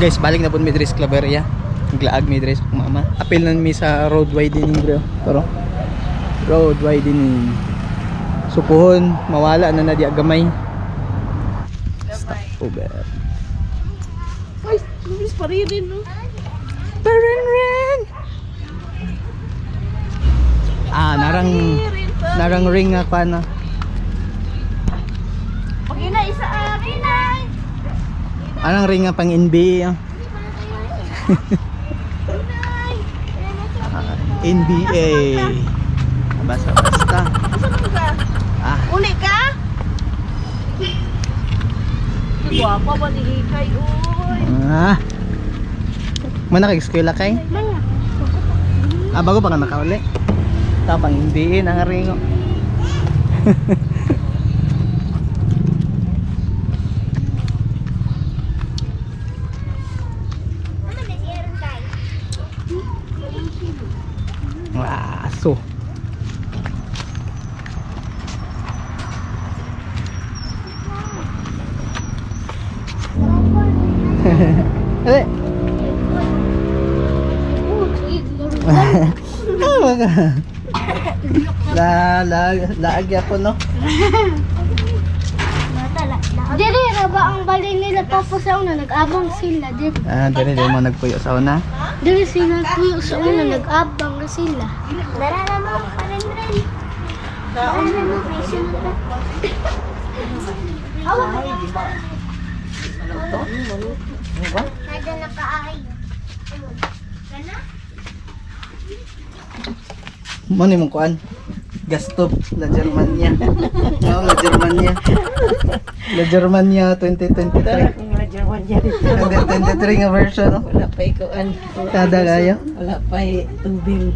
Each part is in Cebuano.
Guys, balik na po mi diri sa Claveria. Naglaag mi diri sa akong mama. Apil na mi sa road widening bro. Pero road widening. Supuhon, mawala na na di gamay. Stop over. Ay, lumis pa rin no? Ren. Ah, narang narang ring nga pa na. Pag ina, isa akin ay. Anong ring nga pang NBA? Ah? Ah, NBA. Basta basta. Asa man ka? Ah, Uli ka? Gwapa ba ni Ikay, uy? ah. Mana kay eskwela kay? Mana? Ah, bago pa ka nakauli. Ta pang NBA na nga ring. Oh. Ano na si Aaron kay? Wah, aso. Eh. Ah, baka. La la laagi ako no. Dili ra ba ang balay nila tapos sa una nag-abang sila dili. Ah, dili dili mo nagpuyo sa una. Dili sila puyo sa una nag-abang na sila. Dara na mo rin rin. Dara na mo Kada nakaayo. Kana? Mo ni mong kuan. Gastop la Germania. No, la Germania. La Germania 2023. Kung nga German yan. 2023 nga version no. Wala pa ikuan. Kada kayo. Wala pa tubig.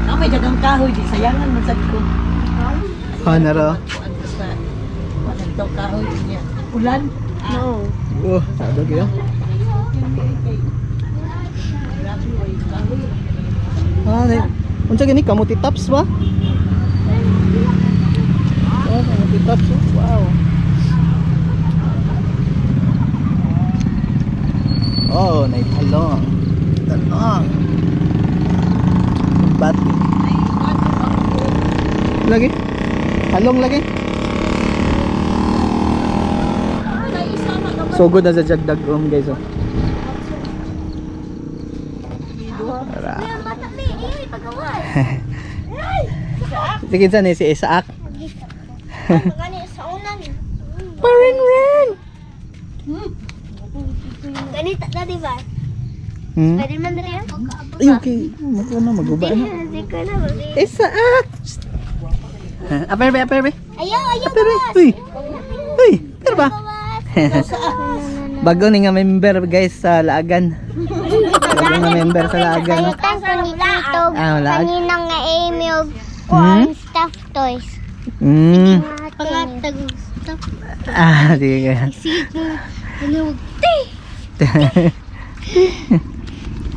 Ah, may dagang kahoy. Di sayangan man sad ko. Honoro. Kuan ko sa kuan daw kahoy niya. Ulan. No. Oh, sado kayo. Ah, di. Unsa gani kamuti tops ba? Oh, kamuti tops. Oh. Wow. Oh, naitalong. Talong. Bat. Lagi. Halong lagi. So good na sa jagdag guys oh. Tara. Mata mi, eh, pagawas. Sige saan eh, si Isaac. Gani sa una ni. Parin rin! Ganito na di ba? Hmm? Pwede man rin. Ay, okay. Magkano, maguba na. Hindi ko na. Isaac! Aper be, aper be. Ayaw, ayaw. Aper be. Uy! Uy! Pero ba? Bago ni nga member guys sa Laagan. Bago nga member sa Laagan. No? Palitan ko ni Tito. Ah, wala. Kaninang nga Amy og Hmm? kuan stuffed toys. Pangatag stuff. Ah, sige. Sige. Ano?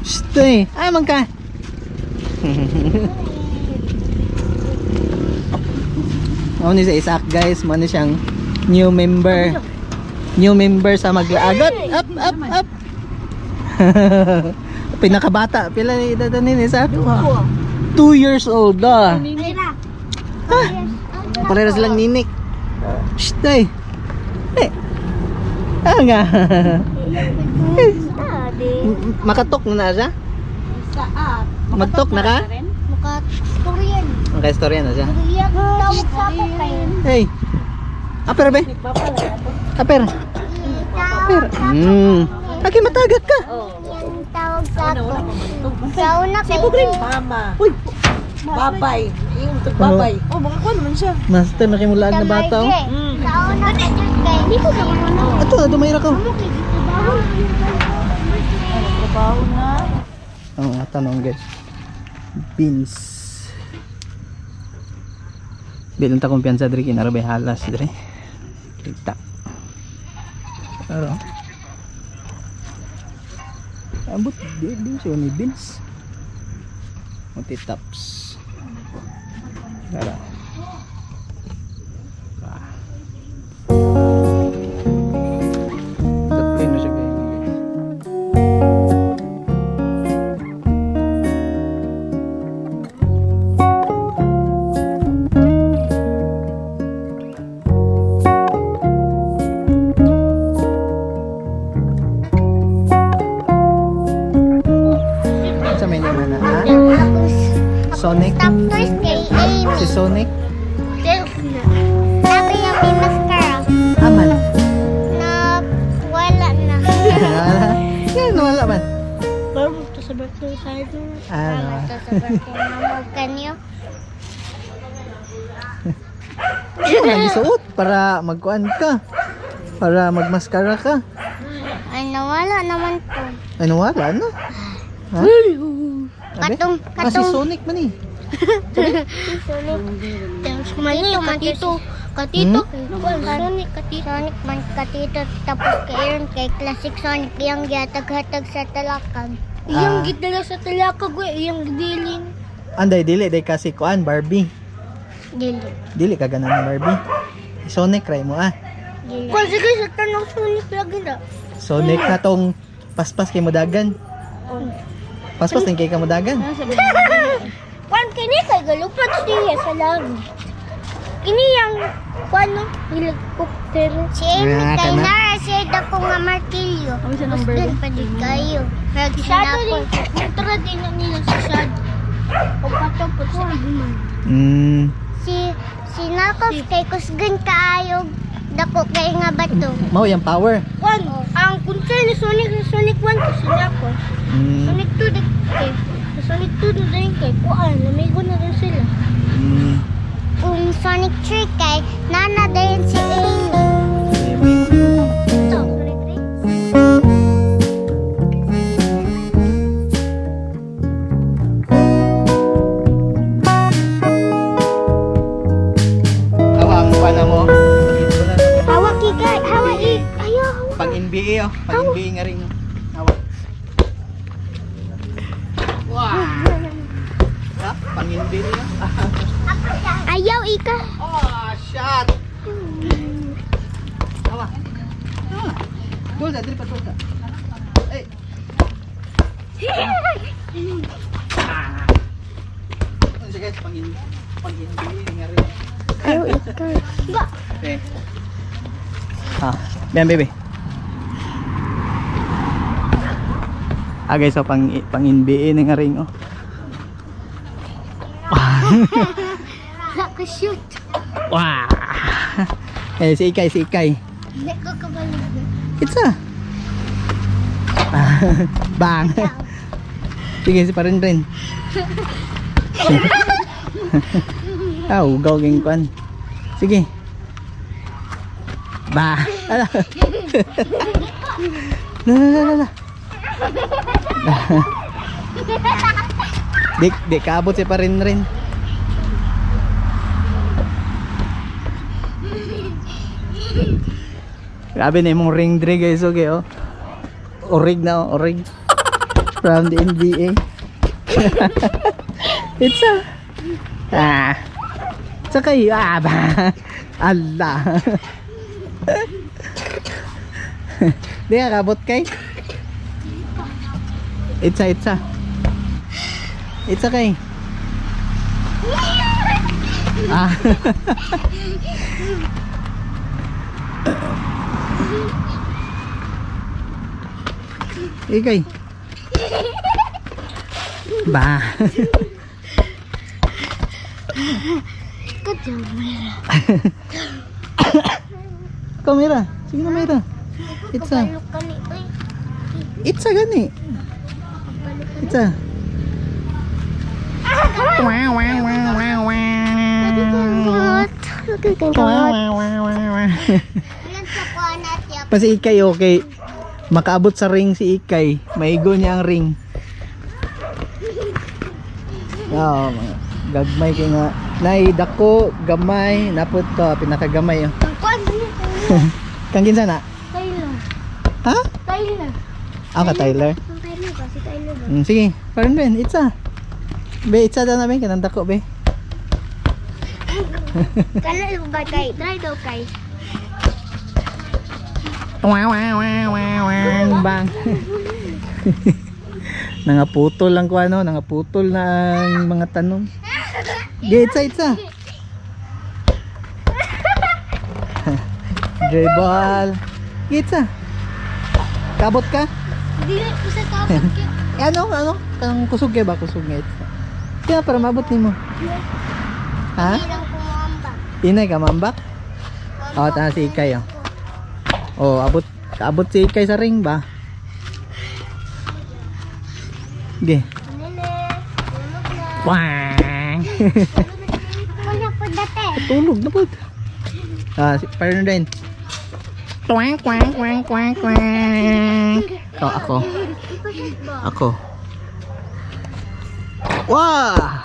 Shh, eh. Ay, man ka. Mao ni si Isaac guys, mao ni siyang new member. New member sa maglaagot. Up, up, up. Pinakabata, pila ni edad ni Isaac? 2 years old ah. Ay na. Parehas lang ninik. Shh, eh. Eh. Ah nga. Daddy. Makatok na na siya? Saan? Magtok na ka? Maka Korean. Okay, storya na siya. Korean tawag sa ako kay. Hey. Aper be. Aper. Aper. Aki matagak ka. Yan tawag sa ako. Sa una kay. Mama. Uy. Babay. Yung babay. Oh, baka kuan naman siya. Master na kimulaan na bata. Oh. Sa una kay Diyos kay. Hindi ko naman ano. Ato, dumayra ko. Trabaho na. Ang mga tanong guys. Beans. Bilang ta kumpiyansa diri kinarabay halas diri. Kita. Pero Ambot di di siya ni beans. Multi tops. Tara. Ah. Ako Sonic? Stop toys kay Amy. Si Sonic? Sabi niya may mascara. Aman. Na wala na. Wala. Yan, wala man. Pero ito sa birthday side mo. Ah, Ito sa birthday na mo kanyo. Ano nga gisuot para magkuan ka. Para magmaskara ka. Ay, nawala naman to. Ano wala no? Ha? Abi? Katong, Ah, si katong. Sonic man eh. Sonic. Mali, katito. Katito. Sonic, katito. Sonic man katito. Tapos kay Aaron, kay Classic Sonic. Iyang gihatag-hatag sa talakag. Iyang gidala sa talakag, iyang gidilin. Anday dili day kasi kuan Barbie. Dili. Dili ka ganan ng Barbie. Sonic ray mo ah. Dili. Kung sige, sa tanong Sonic lagi na. Sonic na tong paspas kay mudagan. Paspas din kay kamudagan. Kwan kini kay galupad siya sa langit. Kini yang kwan no helicopter. Si Amy Ah, kay kana. Nara siya dako nga martilyo. Usgan pa di kayo. Shadow din. Kontra din na nila sa shadow. O patapot sa iman. Si si Knuckles kay kusgan kaayo dako kay nga bato. Mao yung power. Kwan, ang kontra ni Sonic ni Sonic 1 kay si Knuckles. Sonic 2 di kay Sonic 2 din kay kuan, namigo na rin sila. Kung Sonic 3 kay nana din si Amy. Ito, Sonic 3. Awa ang kuan na mo. Hawak ikay, hawak ik. Ayaw, hawak. Pang NBA oh, pang NBA nga rin. Oh. Awa. Wow. Ha? Pang NBA oh. Ayaw ika. Oh, shot. Awa. Awa. Dulsa, dili pa dulsa. Ay. Ano siya guys, pang NBA nga rin. Ayaw ika. Ba? Okay. Ah, yan baby. Ah guys, so pang NBA na nga ring oh. Naka-shoot. Wow. Eh si Ikay, si Ikay. Hindi ko kabalik. It's a. Bang. Sige, si parin rin. Ah, ugaw ging kwan. Sige. Ba. Ala. La la la la. Dik, dik kaabot si parin rin. Grabe na imong ring dre guys, okay oh. Orig na oh, orig. From the NBA. It's a ah. Tsaka ah ba. Allah. Di ka kabot kay? Itsa, itsa. Itsa kay. Ah. Ikay. Ba. Good job, Mira. Ikaw, Mira. Sige na, Mira. Itsa. Kabalo ka ni. Uy, Itsa gani. kabalo ka ni. Itsa. Wow, wow, wow, wow, wow. Wow, wow, wow, wow, wow. Ilan sa kuha natin? Pa si Ikay, okay. Makaabot sa ring si Ikay. Maigo niya ang ring. Oo, mga gagmay kay nga. Nay, dako, gamay, napot to, pinakagamay. Oh. Ang kuha ni. Kang kinsa na? Tyler. Ha? Tyler. Ako ka, Tyler. Ang Tyler ba? Si Tyler ba? Sige, parang Ben, itsa. Be, itsa daw na ben, kanang dako be. Kala ba kay? Try daw kay. Wow, wow, wow, wow, wow, bang. Nangaputol lang ko ano, nangaputol na ang mga tanong. Ge, itsa, itsa. Dribble. Ge, itsa. Kabot ka? Dili ko sa kapit kay. Eh, ano, ano? Kanang kusog kay ba? Kusog nga itsa. Kaya para maabot nimo. Ha? Hindi lang kumambak. Inay ka mambak? Oh, ta si Ikay oh. Oh, abot abot si Ikay sa ring ba? Ge. Nene, tulog na. Wang. Wala po dati. Tulog na po. Ah, si partner din. Twang twang twang twang twang. Oh, ako. Ako. Wah!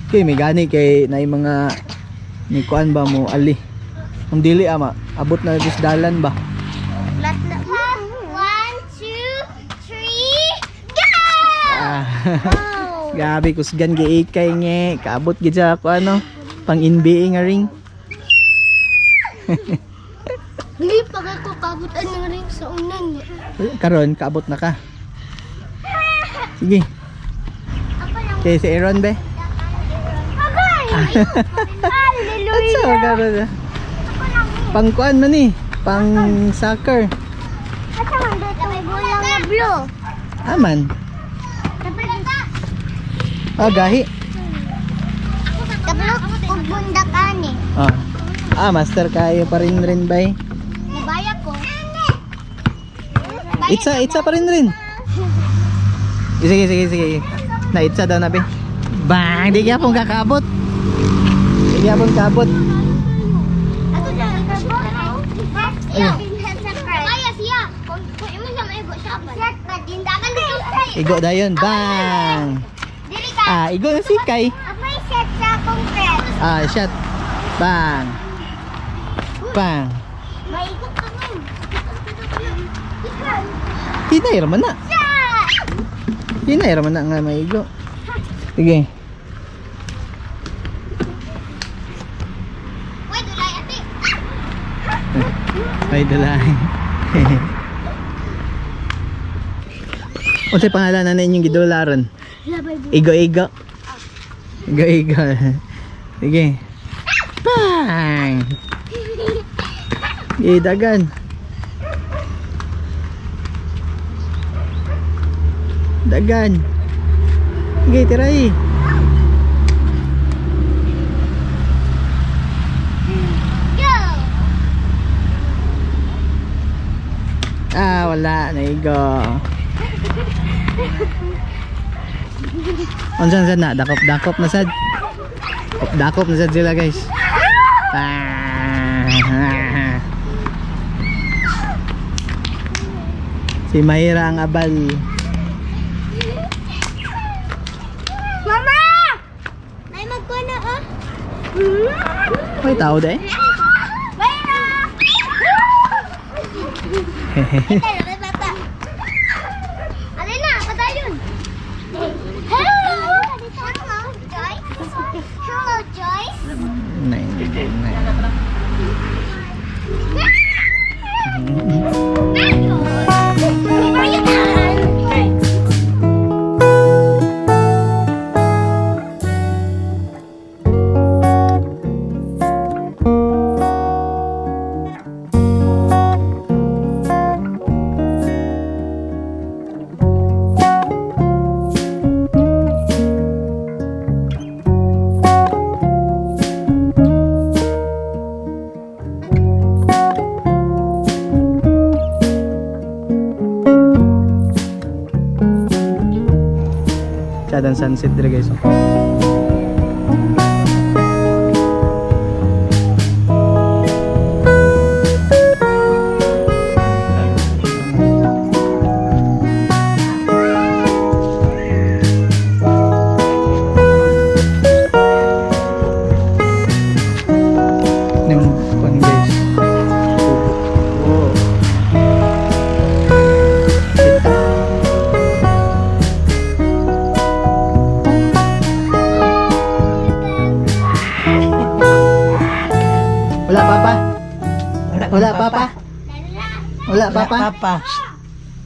Okay, may gani kay na mga ni kuan ba mo ali. Kung dili ama, abot na dalan ba? Lat na. One, two, three, go! Ah. Oh. Grabe kusgan gi ikay nge, kaabot gid sa ako ano, pang NBA nga ring. Hindi pa ko kabutan ng ring sa unan. Karon kaabot na ka. Sige. Ako lang. Kay si Aaron be. Agay! Hallelujah! At karon. Ako lang. Pang kuan man ni, pang soccer. Asa man dito may bola nga blue. Aman. Ah, gahi. Tablo ug bundak ani. Ah. Ah, master kayo pa rin rin bay. Nabaya ko. Itsa, itsa pa rin rin. Sige, sige, sige. Na itsa daw na be. Bang, di gyapon kakaabot. Di gyapon kaabot. Ato na Nabaya siya. Kung imo siya maigo siya pa. Shot pa din dagan dito. Igo dayon. Bang. Dili ka. Ah, igo na si Kai. Ako'y set sa akong friend. Ah, shot. Bang. Bang. Maigo ka man. Hinay raman na. Hinay raman na nga maigo. Sige. Wait, dulay ate. Ay, dalay. Unsay pangalan na ninyong gidularon? Labay bu. Igo igo. Igo igo. Sige. Bang! Sige, dagan. Dagan. Sige, tiray. Go. Ah, wala. Naigo. Unsan sad na? Dakop, dakop na sad. Dakop na sad sila, guys. Ah. Si Mayra ang abal. Mama! May magkuno oh. May tao dai. Mayra! Ito, may bata. Alin na, patayon. Hello! Hello, Joyce. Hello, Joyce. Nine, nine. Tsadan sunset dire guys. Oh. Nim kuan guys. Oh. Kita. Wala papa. Wala papa. Wala papa. Papa.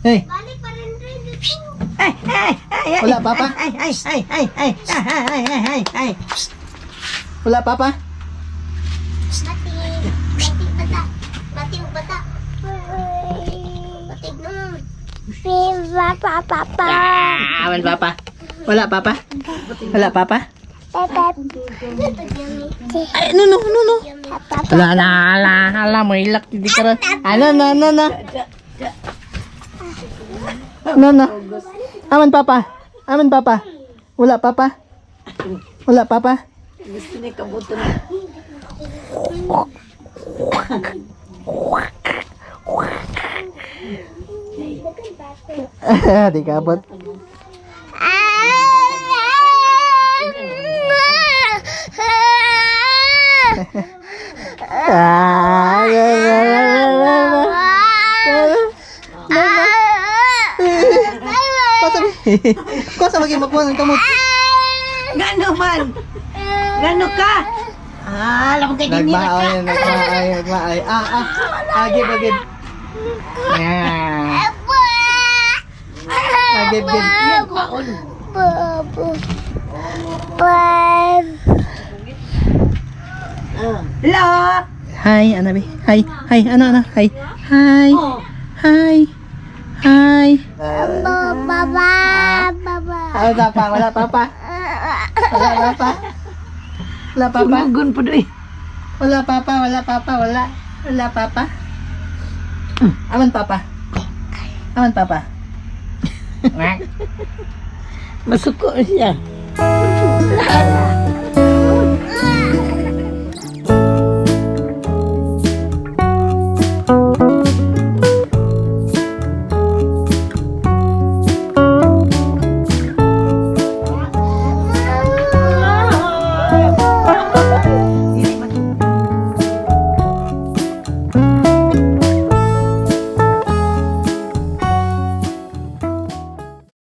Hey, Balik pa rin rin dito. Ay, ay, ay, ay. Wala, Papa? Ay, ay, ay, ay, ay, ay, ay, ay, ay, ay. Wala papa. Batig. Batig bata. Batig bata. Batig naman. Papa, papa. Ah, wala papa. Wala, papa? Wala, papa? Ay, no, no, no, no. Ala, ala, ala, ala, mo ilak di karon. Ano, no, no, no. No, no. Aman, papa. Aman, papa. Wala, papa. Wala, papa. Gusto niya kabuto na. Di ka abot. Ah, la, la, la, la, la, la. Kosa Kosa maging makuha ng kamot. Gano man? Gano ka? Ah, alam kay dinira ka. Nagmaay, nagmaay, nagmaay. Ah, ah. Ah, give, ah, give. Yeah. Ah, give, give. Yan, kwaon. Hello? Hi, Anabi. Hi, hi, ano, ano? Hi, hi, Oh. hi, hi. Ah, wala pa, wala pa pa. Wala pa. Wala pa pa. Tumugon po doy. Wala papa, wala papa, wala. Wala papa. Aman papa. Aman papa. Masuko siya.